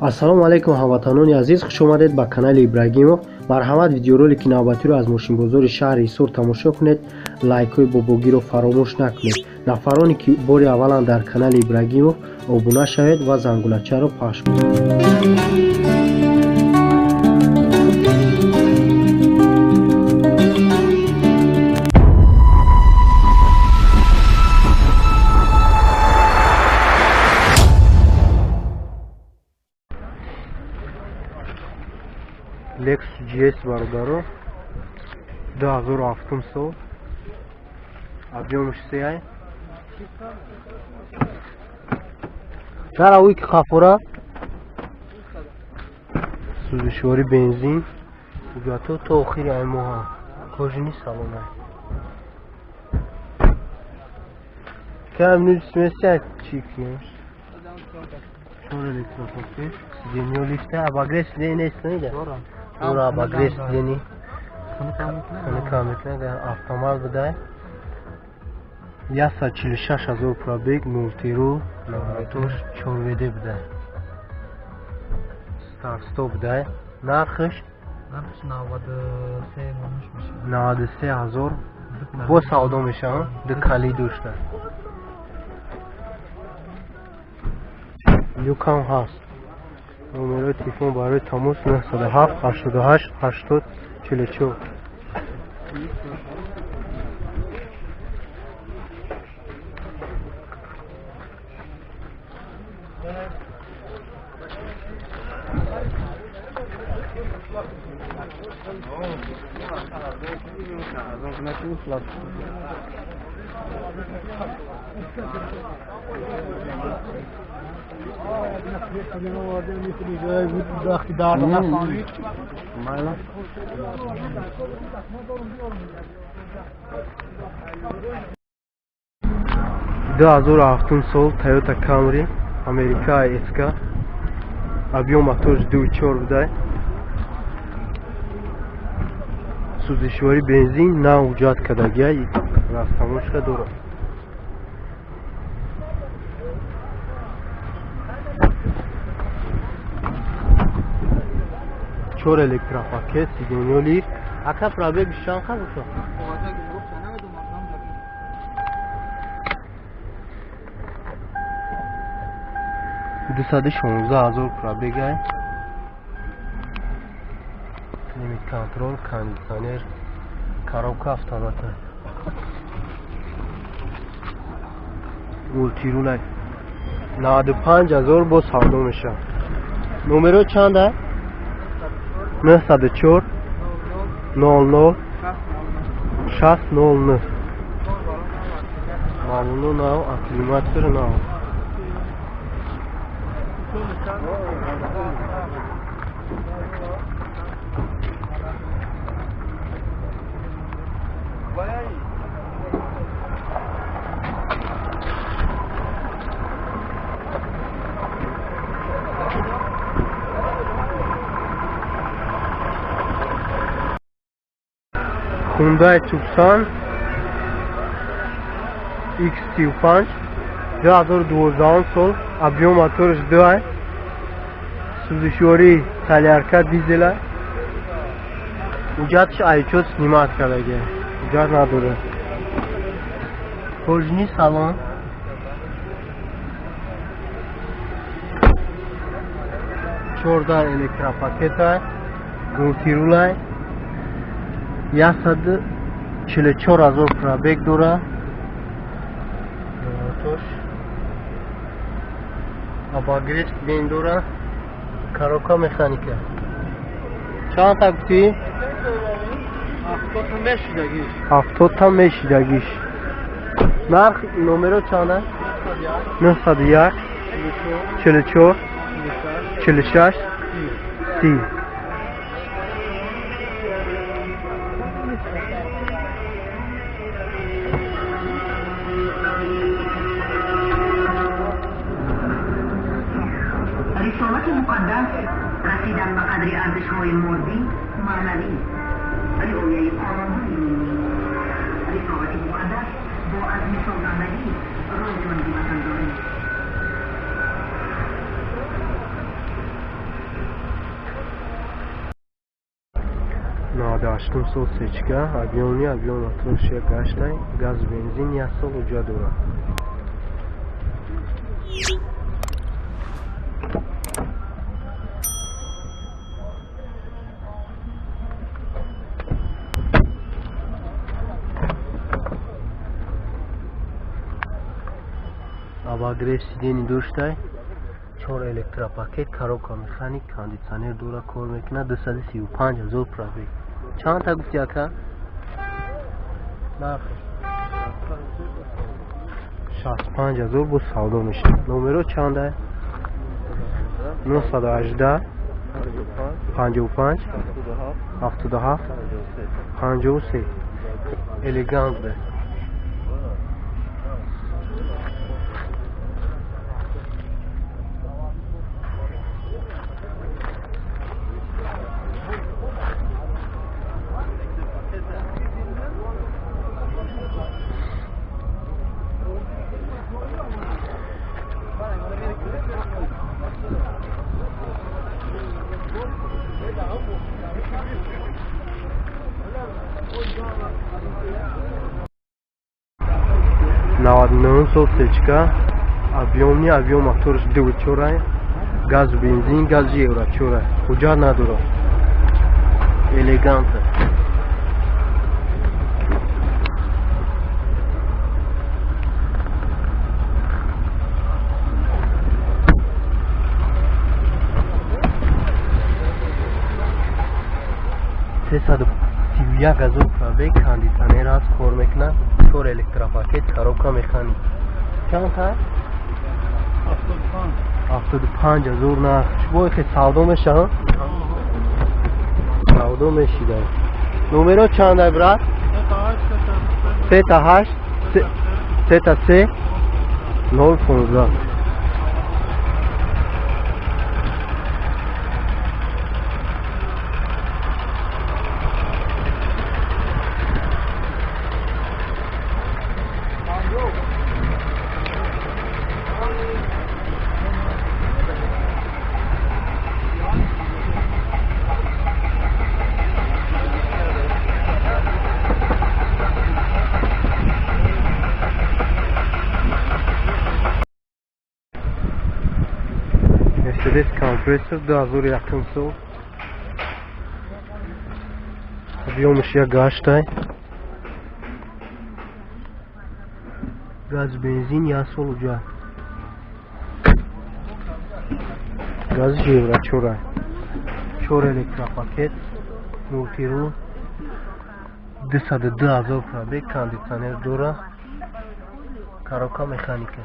Ассалому алайкум ҳамватанони азиз, хуш омадед ба канали Ибрагимов. Марҳамат, видеоролики навбатиро аз мошинбозори шаҳри Ҳисор тамошо кунед. Лайкҳои бобогиро фаромӯш накунед. Нафароне ки бори аввалан дар канали Ибрагимов, обуна шавед ва зангулачаро пахш кунед. Lexus GS бародаро, 2007 сол, объёмш сеай. Дара уи ки хафора сӯзишворӣ бензин ҳуҷҷатҳо то охири ай моҳа кожини салонай. Кам смеся чӣ кунем? Чор электропакет, сиденьё лифта, обогрев сиденья нест, наида? Дура обогрев сидений. Хунука мекунад, автомат будай. 146 ҳазор пробег, мултиру, наворотош 4 ВД будай. Старт-стоп будай. Нархш? Нархш 93 монуш мешавад. 93 ҳазор. Бо савдо мешавад, ду калид дошта. Люкам ҳаст. Номерои телефон барои тамос 907 88 80 44. 2007 сол Toyota Camry Америка СК, объём моторш 2.4 будай. Сӯзишворӣ бензин, на ҳуҷҷат кардагия, растамошка дорад. Чор электропакет, сиденьё лифт. Ака, пробег чанд қад бошад? 216 ҳазор пробегай. Климат контроль, кондитсионер, коробка автомата. Мултирулай. 95 ҳазор бо савдо мешавад. Номеро чанда? 904 00 60 09. Мавлуно нав, акклиматор нав. Hyundai Tucson X35, 2012 сол, объём моторш 2, сӯзишворӣ солярка, дизела. Ҳуҷҷатш айчот снимать кардаги, ҳуҷҷат надорад. Кожаный салон. Чорда электропакета, мултирулай. 144 ҳазор пробег дора. Тош обогрев сидень дора, коробка механика. Чанд та гуфтӣ? 70 та мешидагиш. Нарх, номеро чанда? 901 44 46 30. Рисолати муқаддас расидан ба қадри арзишҳои моддӣ, маънавӣ, риояи қонунҳои миллӣ. Рисолати муқаддас бо аз мисол зандагӣ роҳи ҷониби ватандорӣ. 98 сол сечка, объёмни объём моторш як гаштай, газ бензин як сол уҷа дорад. Обогрев сидени доштай, 4 электропакет, коробка механик, кондитсионер дора, кор мекунад, 235 ҳазор пробег. Чанд та гуфти ака? Нархш 65 ҳазор бо савдо мешавад. Номеро чанда? 918 55 77 53. Элегант бе. Сол сечка, объёмни объём моторш 2.4, газ бензин, газ евро 4, ҳуҷҷат надорад. Элегант. Сесаду сию як ҳазор пробег, кондитсионер аст, кор мекунад, 4 электропакет, коробка механик. Чанд та? 75 ҳазор нарх. Бо хе савдо мешавад? Савдо мешида. Номеро чанд ай брат? 3 та 8 3 та 3 0 15. Mercedes компрессор 2001 сол. Объёмш як гаштай. Газ бензин як сол уҷа. Газ евро 4. 4 электропакет, мултирул, 202 ҳазор пробег, кондитсионер дора, коробка механика.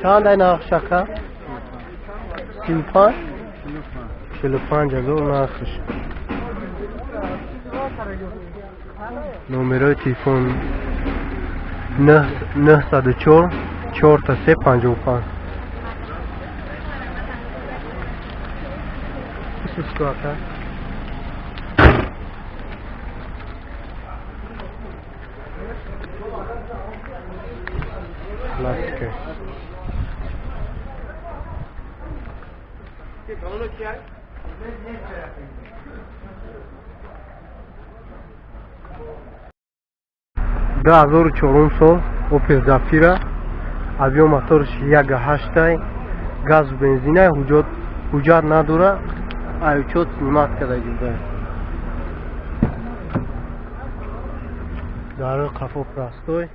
Чанд ай нархш ака? 35? 45 ҳазор нархш. Номерои телефон 904 4 3 55. Суску ака. Классика. Ду ҳазору чорум сол Opel Zafira, объём моторш 1.8, газ бензина, ҳуҷҷат надора, ай учёт снимать карда гирда. Дарои қафо простой.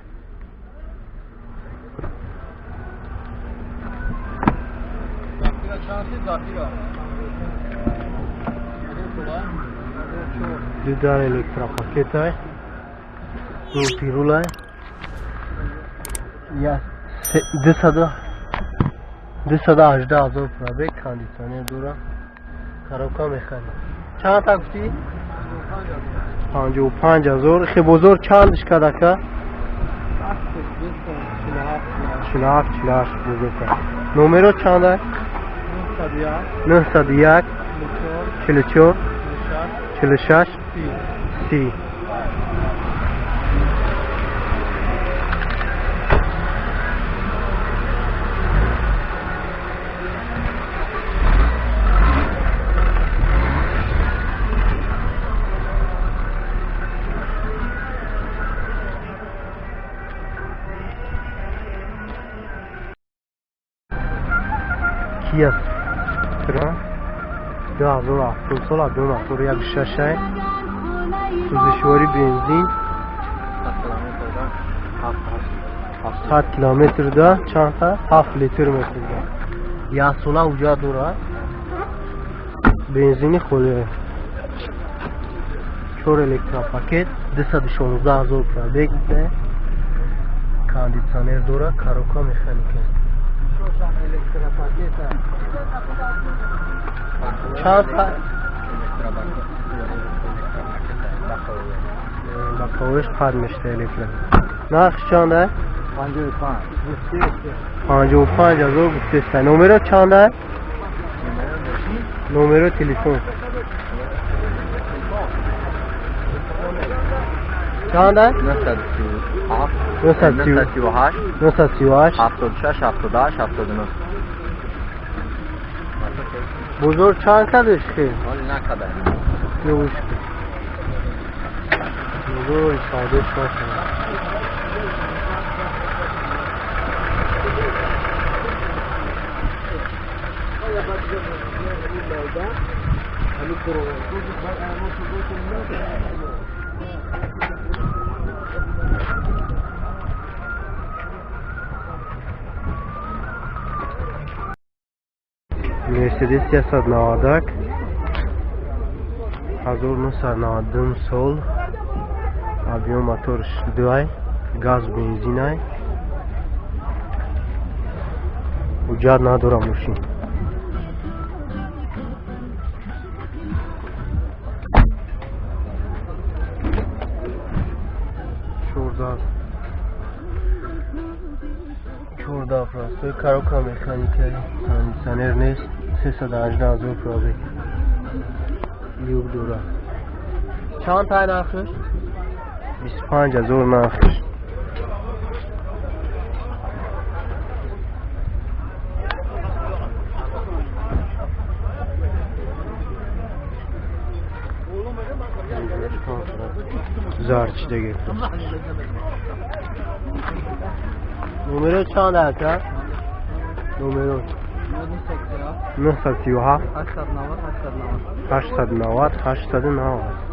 Ду дар электропакетай, мултирулай, 218 ҳазор пробег, кондитсионер дора, коробка механик. Чанд та гуфтӣ? 55 ҳазор. Хе бозор чандш кард ака? 47 48 бозор кард. Номеро чанд аст? 901 44 46 30. Kia Spectra 2007 сол, объем мотор 1.6, сӯзишворӣ бензин, 700 километр да чанд та 7 литр мехӯрда. Як сола ҳуҷҷат дорад. Бензини холӣ. 4 электропакет, 216 ҳазор пробег, кондитсионер дорад, коробка механика. Чанд та боковиш қад мешта электро. Нарх чанд аст? 55. 55 ҳазор гуфтеста. Номеро чанд аст? Номеро телефон чанд аст? 938 938 76 78 79. Бозор чанд кадеш хел? Ҳоли накадай. Ёш. Бозор савдош накард. Мерседес 191 1992 сол, объем моторш 2, газ бензинай, ҳуҷҷат надора мошин. Чорда простой, коробка механика, кондитсионер нест, 318 ҳазор пробег. Люк дора. Чанд тай нархш? 25 ҳазор нархш. Зарчидаги. Номеро чанд ака? Номеро 937 890 890.